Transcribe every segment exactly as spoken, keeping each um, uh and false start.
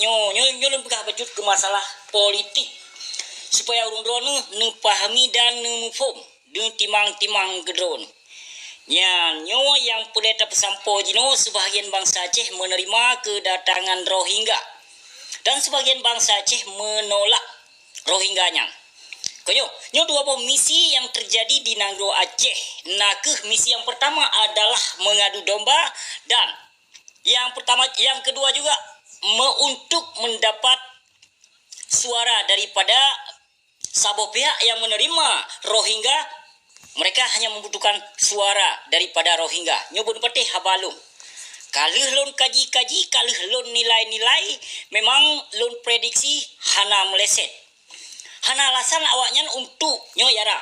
Nyoe, nyoe, nyoe lôn peugah bacut keu masalah politik, supaya ureuëng droeneuh neupahami dan neumuphom, neutimang-timang keu droeneuh. Nyan, nyoe nyang peureulée tapeusampoe jinoe, sebahagian bansa Aceh menerima kedatangan Rohingya dan sebahagian bansa Aceh menolak Rohingya nyan. Keu nyoe, nyoe dua boh misi yang terjadi di nanggroe Aceh. Nakeuh misi yang pertama adalah mengadu domba dan yang pertama, yang kedua juga me-, untuk mendapat suara daripada saboh pihak yang menerima Rohingya, mereka hanya membutuhkan suara daripada Rohingya. Nyoe bunoe patéh haba lôn. Ka lheueh lôn kaji-kaji, ka lheueh lôn nilai-nilai, memang lôn prediksi hana meleset. Hana alasan awaknyan untuk nyoe Yara.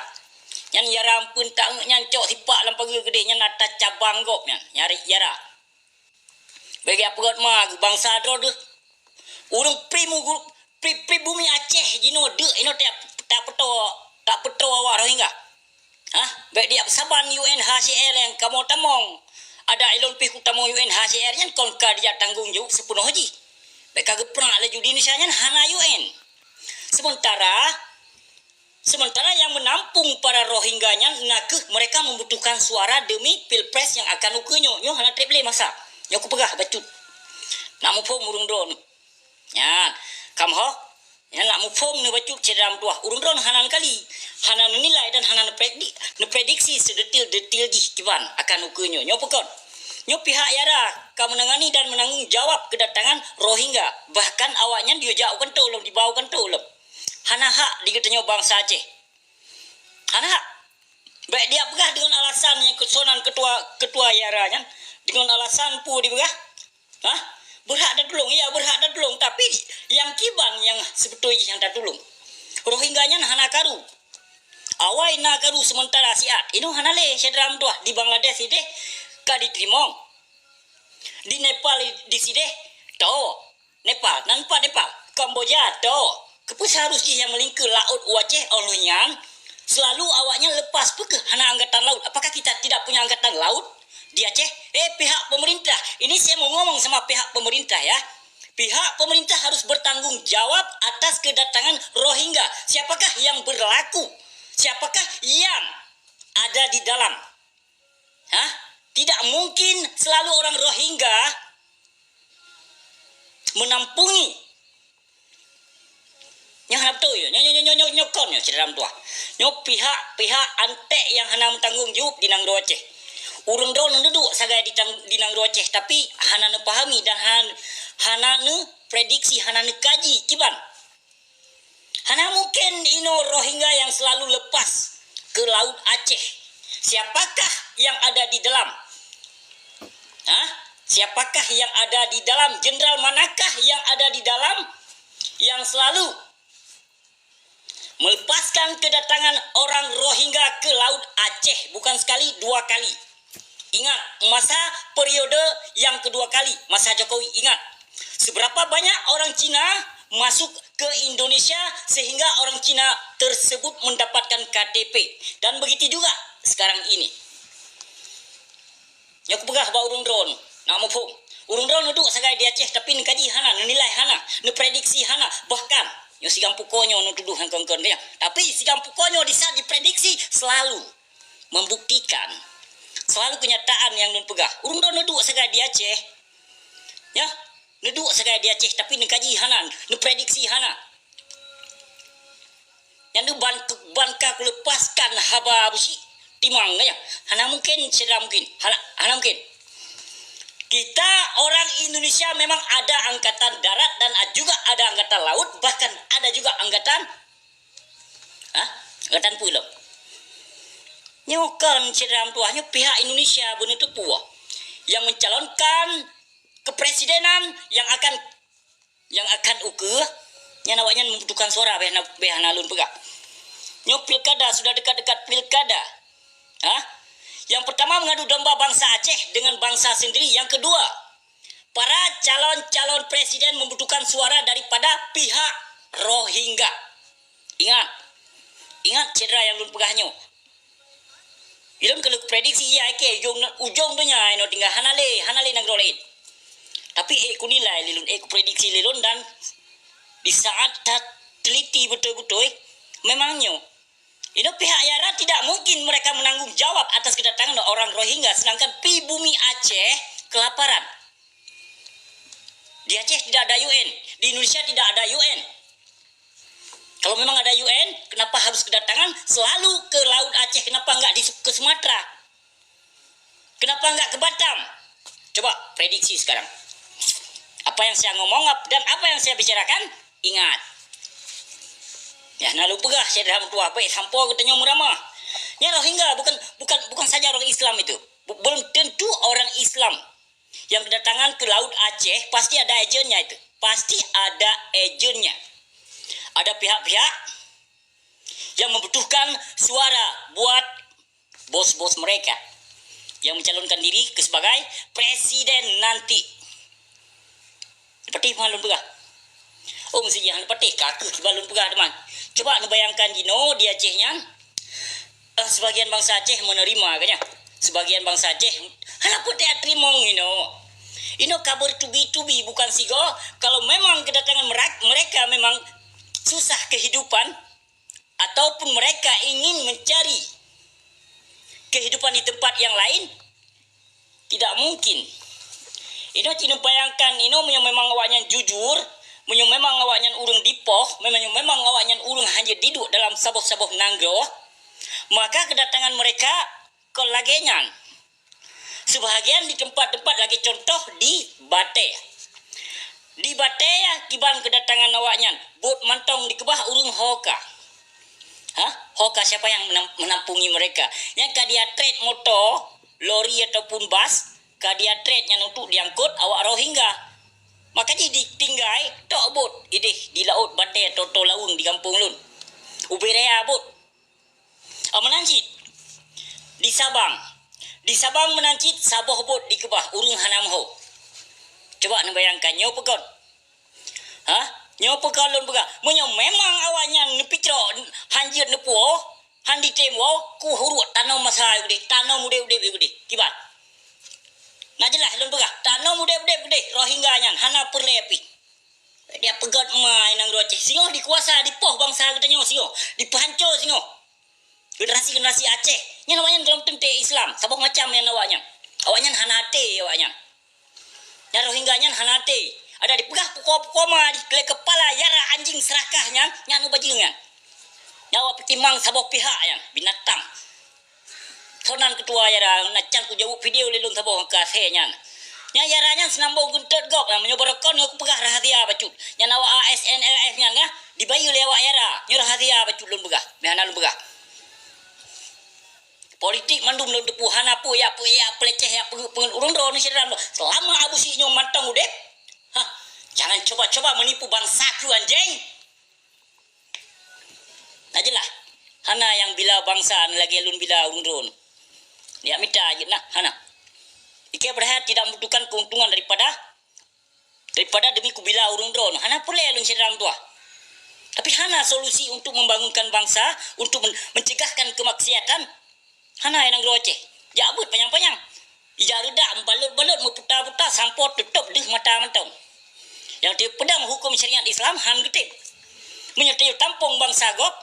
Nyan Yara ampeuen tangeuk nyan cok sipak lam pageue keudeh nyan ata cabang gob nyan. Nyari Yara. Bagi apa got ma bansa droe deuh. Ureuëng primu pri-, pribumi Aceh jinoe deuk inoe tak, tak peutô, tak peutô awak Rohingya. Hah? Bék diap saban U N H C R nyang kamoe tamong. Ada ilôn pih kutamong U N H C R nyan kon ka dijak tanggong jaweueb sipeunoh jih. Bék ka geuprak laju di Indonesia nyan hana U N. Sementara, sementara yang menampung para Rohingya nyan nakeuh mereka membutuhkan suara demi pilpres yang akan ukeue nyoe. Nyoe hana treb lé masa. Nyoe kupeugah bacut. Nak muphom ureuëng droe. Nyan, kam ho? Nyan nak muphom neubacut syedara meutuwah. Ureuëng droe hana neukali, hana neunilai dan hana neuprediksi, neuprediksi seudetil-detil jih kiban akan ukeue nyoe. Nyoe peukon. Nyoe pihak Yara ka meunangani dan meunanggong jawab keudatangan Rohingya. Bahkan awaknyan diujak u kantô lom, diba u kantô lom. Hana hak di geutanyoe bansa Aceh. Hana hak. Bék diap peugah deungon alasan nyang keusonan ketua, ketua Yara nyan. Deungon alasan peue dipeugah? Hah? Berhak tatulông, ya, berhak tatulông, tapi nyang kiban nyang sibeutôi jih nyang tatulông. Rohingya nyan hana karu. Awai na karu sementara siat. Inoe hana lé syedara meutuwah di Bangladesh sideh ka diteurimong. Di Nepal di sideh tao. Nepal, nan pat Nepal? Kamboja, tao. Keupeue seharus jih nyang meulingkeue laôt u Aceh óh lheueh nyan, selalu awaknyan lepas peukeuh hana angkatan laut. Apakah kita tidak punya angkatan laut di Aceh? Eh, pihak pemerintah. Ini saya mau ngomong sama pihak pemerintah, ya. Pihak pemerintah harus bertanggung jawab atas kedatangan Rohingya. Siapakah yang berlaku? Siapakah yang ada di dalam? Hah? Tidak mungkin selalu orang Rohingya menampungi. Nyoe hana beutôi, nyoe, nyoe, nyoe, nyoe, nyoe kon nyoe syedara meutuwah. Nyoe pihak-pihak antek nyang hana meutanggong jaweueb di nanggroe Aceh. Ureuëng droe neuduek sagai di tang-, di nanggroe Aceh, tapi hana neupahami dan han-, hana neuprediksi, hana neukaji kiban. Hana mungkin inoe Rohingya yang selalu lepas ke Laut Aceh. Siapakah yang ada di dalam? Hah? Siapakah yang ada di dalam? Jenderal manakah yang ada di dalam yang selalu melepaskan kedatangan orang Rohingya ke Laut Aceh? Bukan sekali, dua kali. Ingat, masa periode yang kedua kali, masa Jokowi, ingat. Seberapa banyak orang Cina masuk ke Indonesia sehingga orang Cina tersebut mendapatkan K T P? Dan begitu juga sekarang ini. Nyoe kupeugah bak ureuëng droe, nak muphom. Ureuëng droe neuduek sagai di Aceh, tapi neukaji hana, neunilai hana, neuprediksi hana. Bahkan, nyoe sigampue konyoe neutudoh nyang kon-kon nyan. Tapi sigampue konyoe di saat diprediksi selalu membuktikan, selalu kenyataan nyang lôn peugah. Ureuëng droe neuduek sagai di Aceh. Ya, neuduek sagai di Aceh, tapi neukaji hana, neuprediksi hana. Nyan tu ban, ban ka kulepaskan haba beusi timang, ya. Hana mungkin, syedara, mungkin. Hana, hana mungkin. Kita orang Indonesia memang ada angkatan darat dan juga ada angkatan laut, bahkan ada juga angkatan, ha? Angkatan pulo. Nyoe kon syedara meutuwah, nyoe pihak Indonesia beuneuteupeu yang mencalonkan kepresidenan yang akan nyang akan ukeue, nyan awaknyan membutuhkan suara, beh hana, beh hana lôn peugah. Nyoe pilkada, sudah dekat-dekat pilkada. Ha? Yang pertama mengadu domba bangsa Aceh dengan bangsa sendiri. Yang kedua, para calon-calon presiden membutuhkan suara daripada pihak Rohingya. Ingat. Ingat syedara nyang lôn peugah nyoe. Ilôn ka lheueh prediksi, iya, oke, ujong, ujong donya inoe tinggai, hana lé, hana lé nanggroe laén. Tapi ék kunilai lé lôn, ék kuprediksi lé lôn dan di saat that teliti beutôi-beutôi, memang nyoe. Inoe pihak Yara tidak mungkin mereka menanggung jawab atas kedatangan orang Rohingya, sedangkan pribumi Aceh kelaparan. Di Aceh tidak ada U N, di Indonesia tidak ada U N. Kalau memang ada U N, kenapa harus kedatangan selalu ke Laut Aceh? Kenapa enggak di, ke Sumatera? Kenapa enggak ke Batam? Coba prediksi sekarang. Apa yang saya ngomong ap-, dan apa yang saya bicarakan, ingat. Ya, na lôn peugah syedara meutuah, baik sampoe geutanyoe meuramah. Nyan Rohingya bukan, bukan, bukan saja orang Islam itu. Bu-, belum tentu orang Islam yang kedatangan ke Laut Aceh pasti ada agentnya itu. Pasti ada agentnya. Ada pihak-pihak yang membutuhkan suara buat bos-bos mereka yang mencalonkan diri ke sebagai presiden nanti. Patéh peue lôn peugah? Oh, meusti jih hana patéh, ka kheueh kiban lôn peugah, teuma. Coba neubayangkan jinoe di Aceh nyan, eh, sebagian bangsa Aceh menerima, kan nyan? Sebagian bangsa Aceh hana peureulée teurimong inoe. Inoe ka bertubi-tubi, bukan sigoe. Kalau memang kedatangan merak-, mereka memang susah kehidupan, ataupun mereka ingin mencari kehidupan di tempat yang lain, tidak mungkin. Inoe cit neubayangkan, inoe meunyoe memang awaknyan jujur, meunyoe memang awaknyan ureuëng dipoh, meunyoe memang awaknyan ureuëng hana diduek dalam saboh-saboh nanggroe, maka kedatangan mereka kon lagée nyan. Sebahagian di tempat-tempat lagée contoh di Batée. Di Batée kiban kedatangan awaknyan, bot mantong dikeubah ureuëng hoka. Hah? Hoka siapa yang menam-, menampungi mereka? Nyang ka diatrét moto, lori ataupun bas, ka diatrét nyan untuk diangkut awak Rohingya. Maka jih ditinggai tok bot ideh di laôt Batée atau Toh Laweueng di gampông lôn. Ubé raya bot. Oh, meunan cit. Di Sabang. Di Sabang meunan cit saboh bot dikeubah ureuëng hana meuho. Coba neubayangkan nyoe peue kon. Hah? Nyoe peue kon lôn peugah. Meunyoe memang awaknyan neupicrok, hanjeuet neupuoh, han ditem woe, kuhuruek tanom masa udeb, tanom udeb-udeb udeb. Kiban. Na jeulaih lôn peugah, tanom udeb-udeb udeb Rohingya nyan hana peureulée pih. Dia peugét ma inong Aceh. Singoh dikuasa, dipoh bansa geutanyoe singoh, dipeuhanco singoh. Generasi-generasi Aceh, nyan awaknyan golom teuntée Islam, saboh macam nyan awaknyan. Awaknyan hana até awaknyan. Nyan Rohingya nyan hana até. Ada dipeugah pukon-pukon ma di lé keupala Yara anjing serakah nyan, nyan ubajeueng nyan. Nyan awak peutimang saboh pihak nyan, binatang. Sonan keutua Yara, na can kujaweueb video lé lôn saboh ka asée nyan. Nyan Yara nyan seunambong geuntot gob, na meunyoe barokon nyoe kupeugah rahasia bacut. Nyan awak A S N L F nyan ka dibayeue lé awak Yara. Nyoe rahasia bacut lôn peugah, meuhana lôn peugah. Politik mandum lôn teupeu hana peue yak, peue yak peuleceh, yak peungeuet-peungeuet ureuëng droe nyoe syedara lôn. Seulama Abusyik nyoe mantong udeb, ha, jangan coba-coba menipu bansa keu anjing. Na jeulaih, hana nyang bila bansa lagée lôn bila ureuëng droe. Yak mita jeuet na, hana. Ikei beureuhat tidak membutuhkan keuntungan daripada daripada demi kubila ureuëng droe, hana peureulée lôn syedara meutuah. Tapi hana solusi untuk membangunkan bangsa, untuk men-, mencegahkan kemaksiatan, hana nyang droe Aceh. Jak beuet panyang-panyang. Ija reudak, meubalot-balot, meuputa-puta, sampoe teutôb deuh mata mantong. Nyang teupeudong huköm syariat Islam han geutem. Meunyoe teu tampông bansa gob,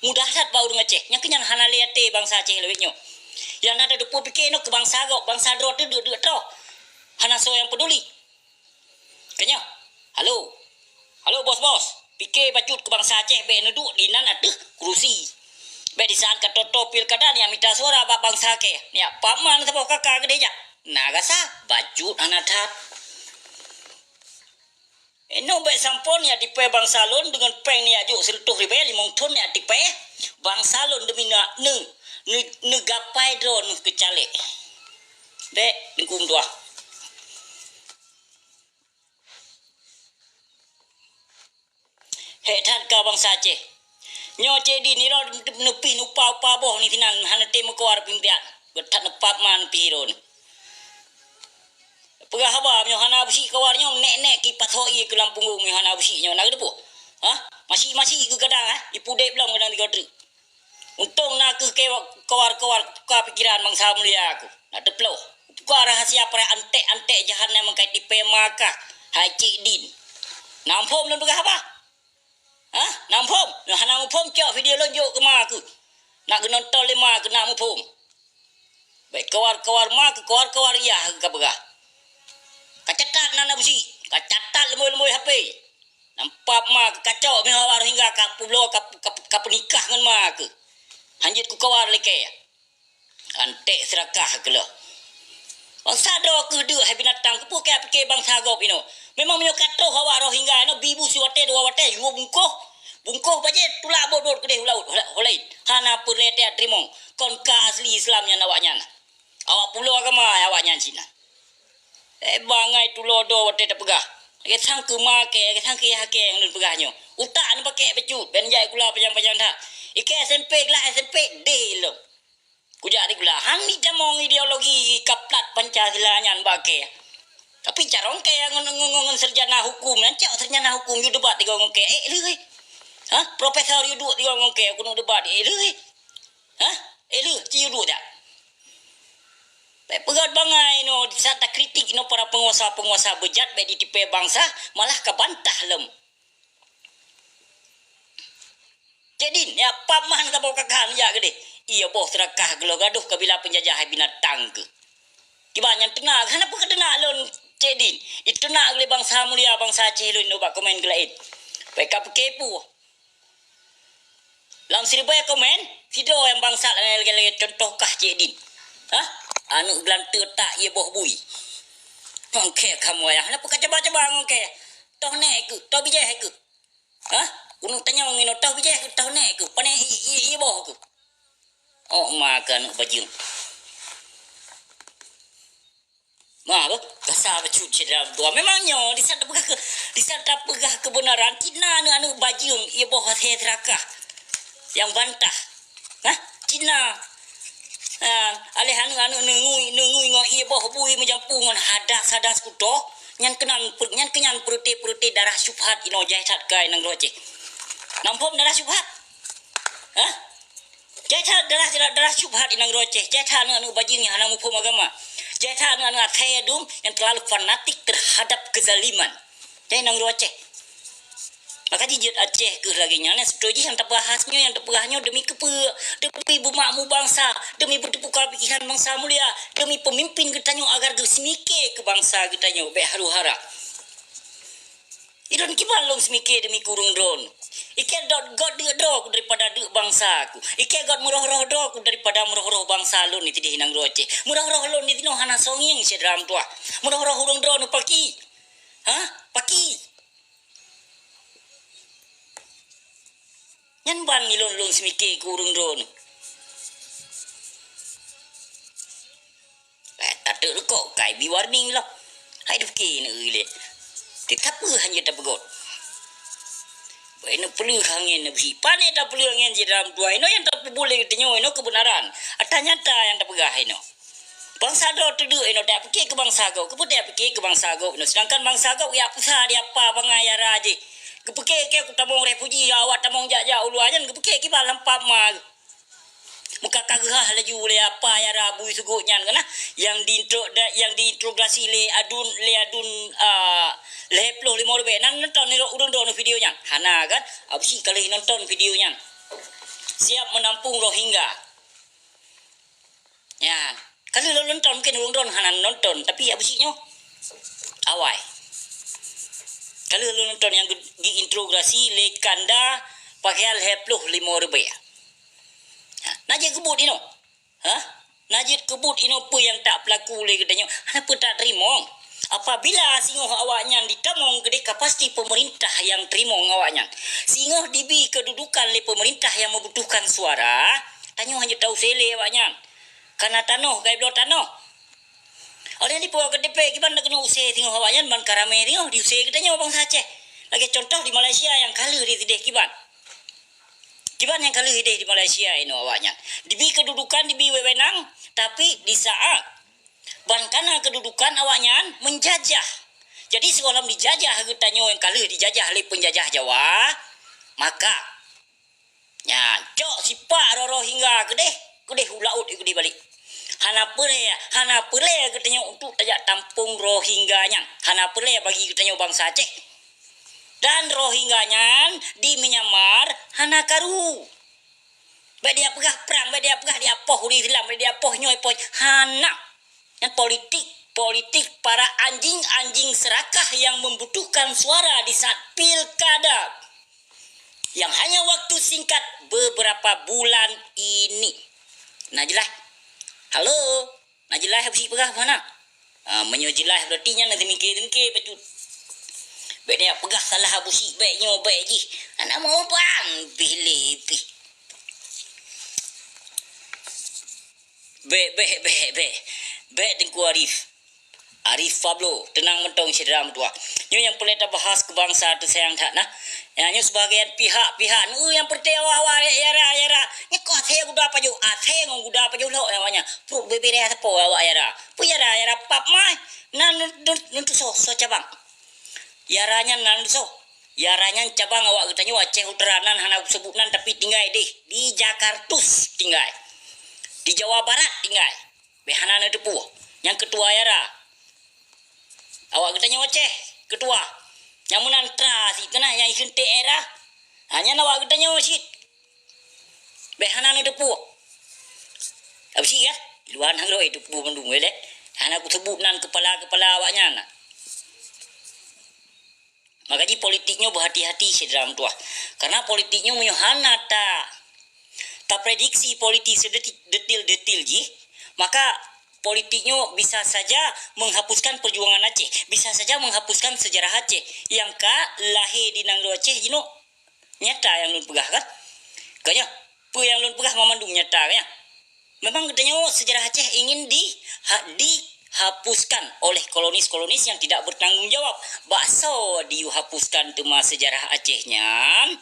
mudah that bak ureuëng Aceh. Nyang keu nyan hana lé até bansa Aceh lawét nyoe. Nyang na teupeu pike nyoe keu bansa gob, bansa droe teuh deuk-deuk troh. Hana soe nyang peuduli. Keunyoe, halo. Halo, bos-bos. Pike bacut keu bansa Aceh bék neuduek dinan ateueh kurusi. Bék disaat ka toe-toe pilkada nyan mita suara bak bansa kèe. Nyak paman saboh kaka keudeh jak. Na rasa bacut hana that. Inoe bék sampoe nyak tipée bansa lôn deungon péng nyak jok sireutôh ribée limong thon nyak tipée bansa lôn demi na-, neu-, neu-, neugapai droeneuh keu caleg. Bék, Teungku meutuah. Hék that ka bansa Aceh. Nyoe cit di nirot neupih nupa-upa boh ni sinan hana tem meukoar pimpian. Geutat neupap ma neupih ron. Peugah haba meunyoe hana beusi kawar nyoe nek-nek kipasoe ié keu lam punggong meunyoe hana beusi nyoe na geuteupeue. Hah? Masi-masi geugadang, eh? Ipudek blom gadang tiga treuk. Untông na kheueh kawar-kawar tuka pikeran bansa mulia aku. Nak teuploh. Tuka rahsia preh antek-antek jahanam meukai tipée ma kah, hai Cik Din. Na muphom lôn peugah haba? Hah? Na muphom? Nyoe hana muphom, cok video lôn jok keu ma keuh. Nak geunonton lé ma keuh, na muphom. Bék kawar-kawar ma keuh, kawar-kawar yah keuh ka peugah. Ka catat nan Abusyik, ka catat leumoi-leumoi H P. Nampak ma keuh ka cok meuhawar hingga ka peubloe ka, ka, ka peunikah ngon ma keuh. Hanjeuet kukawar lé kée. Antek seurakah keulôh. Bansa droe keuh deuk hai binatang, keupeue kaya pike bansa gob inoe. Memang meunyoe ka troh awak Rohingya inoe, bi bu siwatée dua watée, yue bungkôh. Bungkôh bajée tulak bot-bot keudeh u laôt, ho laén. Hana peureulée teurimong. Kon ka asli Islam nyan awaknyan. Awak pulo agama awaknyan sinan. Eh, bangai tulo do watée tapeugah. Lagée sang keu ma kée, lagée sang keu yah kée nyang lôn peugah nyoe. Utak neupakék bacut, ben jak sikula panyang-panyang that. Ikée S M P, glah S M P, deh lom. Kujak di gula. Han jitamong ideologi kaplat Pancasila nyan bak kée. Tapi carông kée ngon, ngon, ngon, ngon sarjana hukum nyan, cok sarjana hukum yue debat tiga ngon kée. Eh, lheueh, eh. Hah? Profesor yue duek tiga ngon kée, keuneuk debat. Eh, lheueh, eh. Hah? Eh, lheueh, ci yue duek jak. Bék peugét bangai inoe, saat takritik inoe para penguasa-penguasa beujat bék ditipée bansa, malah ka bantah lom. Cik Din, ya pap mah na saboh kakak jak keudeh. Iya boh seurakah geuloh gadoh kabila peunjajah hai binatang keuh. Kiban nyang teunak, hana peue ka teunak lôn, Cik Din. Iteunak lé bansa mulia, bansa Aceh lôn nyoe bak komen geulaén. Bék ka peukepu. Lam siribée komen, sidroe nyang bangsat lagée-lagée contoh kah Cik Din. Hah? Aneuëk geulanteue tak ié boh bui. Ngon kée kamoe ayah, hana peue ka cuba-cuba ngon kée. Toh nèk keuh, toh bijéh keuh. Hah? Uneuk tanyong inoe toh bijéh keuh, toh nèk keuh, pané i, i, ié boh keuh. Oh, ma keuh aneuëk bajeueng. Ma beuh, gasa bacut syedara dua. Memang nyoe, di saat tapeugah ke, di saat tapeugah keubeunaran, cit na aneuëk-aneuëk bajeueng, ié boh asée seurakah nyang bantah. Hah? Cit na. Ha, aléh aneuëk-aneuëk neungui, neungui ngon ié boh bui meujampu ngon hadas-hadas kutoh, nyan keunan per-, nyan keunyan peureute-peureute darah syubhat inoe jai that kai nanggroe Aceh. Na muphom darah syubhat? Hah? Jai that darah, darah, darah syubhat inanggroe Aceh. Jai that aneuëk-aneuëk bajeueng nyang hana muphom agama. Jai that aneuëk-aneuëk asée dum nyang teulalu fanatik teuhadab keuzaliman. Jai nanggroe Aceh. Maka jijeuet Aceh keuh lagée nyan, nyang seubeutôi jih nyang tabahas nyoe, nyang tapeugah nyoe demi keupeue? Demi beumakmu bansa, demi beuteupuka pikiran bansa mulia, demi peumimpin geutanyoe agar geuseumiké keu bansa geutanyoe, bék haru-hara. Ilôn kiban lôn seumiké demi keu ureuëng droeneuh. Ikée dot gét deuk droe ku daripada deuk bansa ku. Ikée gét meuroh-roh droe ku daripada meuroh-roh bansa lôn di tideh nanggroe Aceh. Meuroh-roh lôn di tinoh hana songieng syedara meutuah. Meuroh-roh ureuëng droeneuh paki. Hah? Paki. Nyan ban ilôn lôn seumiké keu ureuëng droeneuh. Eh, tateuk rukok, kai bi warning lah. Hai deuh kée neueu lé. Teuka peue hana tapeugot. Bai neupeuleueh angén neubi. Pané tapeuleue angén jih dalam dua inoe nyang tapeubuet lé geutanyoe inoe keubeunaran. Ata nyata nyang tapeugah inoe. Bansa droe teudeuk inoe, tapike keu bansa gob. Keupeue tapike keu bansa gob inoe? Sedangkan bansa gob ya peusah di apa bangai yara jih. Geupike keu tamong refuji, awak tamong jak-jak u luwa nyan, geupike kiban lam pap ma. Meuka ka geuhah laju lé apa yara bui seugot nyan kana, nyang diintro-, da-, nyang diinterogasi lé adun, lé adun, a, lhée ploh limong ribée. Nan nonton nirok ureuëng droeneuh video nyan? Hana kan? Abusyik ka lheueh nonton video nyan. Siap menampung Rohingya. Nyan. Ka lheueh lôn nonton, mungken ureuëng droeneuh hana nonton, tapi Abusyik nyoe awai. Ka lheueh lôn nonton nyang geu-, geuinterogasi lé Kanda pakaian lhée ploh limong ribée. Na jeuet keu buet inoe? Hah? Na jeuet keu buet inoe peue nyang tapeulaku lé geutanyoe? Hana peue tateurimong. Apabila singoh awaknyan ditamong keudeh, ka pasti peumeurintah nyang teurimong awaknyan. Singoh dibi keududukan lé peumeurintah nyang meubutuhkan suara, tanyoe hana jeuet tausée lé awaknyan. Kana tanoh, gai bloe tanoh. Oleh dipuwoe keu T P kiban na keuneuk usée singoh awaknyan ban ka ramé singoh diusée geutanyoe bansa Aceh. Lagée contoh di Malaysia nyang ka lheueh di sideh kiban. Kiban nyang ka lheueh ideh di Malaysia inoe awaknyan. Dibi keududukan, dibi wewenang, tapi di saat ban kana keududukan awaknyan meunjajah. Jadi sigohlom dijajah geutanyoe nyang ka lheueh dijajah lé peunjajah Jawa, maka nyan cok sipak roh-roh hingga keudeh, keudeh u laôt keudeh balek. Hana peureulée, hana peureulée geutanyoe untuk tajak tampông Rohingya nyan. Hana peureulée bagi geutanyoe bansa Aceh. Dan Rohingya nyan di Myanmar hana karu. Bék dia peugah prang, bék dia peugah dia poh ureuëng Islam, bék dia poh nyoe poh hana. Nyan politik, politik para anjing-anjing serakah yang membutuhkan suara di saat pilkada yang hanya waktu singkat beberapa bulan ini. Nah, jelas. Halo. Nah, jelas Abu Syik peugah hana. Ha, meunyoe jelas berarti nyan na teumike-teumike bacut. Bék dia peugah salah Abu Syik, bék nyoe, bék jih. Anak mau bang, pih le pih. Bék, bék, bék, bék. Bék Teungku Arif. Arif Pablo, teunang mantong syedara meutuah. Nyoe nyang peureulée tabahas keu bansa teuh sayang that nah. Nyoe sibagian pihak-pihak, nyoe nyang peureulée awak-awak Yara, Yara. Nyoe kok asée guda pajoh, asée ngon guda pajoh lhok awaknyan. Pruet beubeureh sapo awak Yara. Peue Yara, Yara pap mai. Nan nun, nun, nun tusoh, soe cabang. Yara nyan nan tusoh. Yara nyan cabang awak geutanyoe Aceh Utara nan hana kuseubut nan tapi tinggai deh di Jakartus tinggai. Di Jawa Barat tinggai. Bék hana neuteupeue. Nyang keutua Yara. Awak geutanyoe Aceh keutua. Nyang meunan tra sit keunan nyang ikheun T R A. Ha, nyan awak geutanyoe cit. Bék hana neuteupeue. Abu Syik ya? Luwa nanggroe teupeue mandum lé. Hana kuseubut nan keupala-keupala awaknyan. Maka jih politik nyoe beuhati-hati syedara meutuah. Karena politik nyoe meunyoe hana ta, taprediksi politik sedetil-detil jih, maka politik nyoe bisa saja menghapuskan perjuangan Aceh, bisa saja menghapuskan sejarah Aceh nyang ka lahé di nanggroe Aceh jinoe. Nyata nyang lôn peugah kan? Ka nyoe, peue nyang lôn peugah mamandum nyata ka nyoe. Memang geutanyoe sejarah Aceh ingin di, ha, dihapuskan oleh kolonis-kolonis yang tidak bertanggung jawab. Bak soe dihapuskan teuma sejarah Aceh nyan?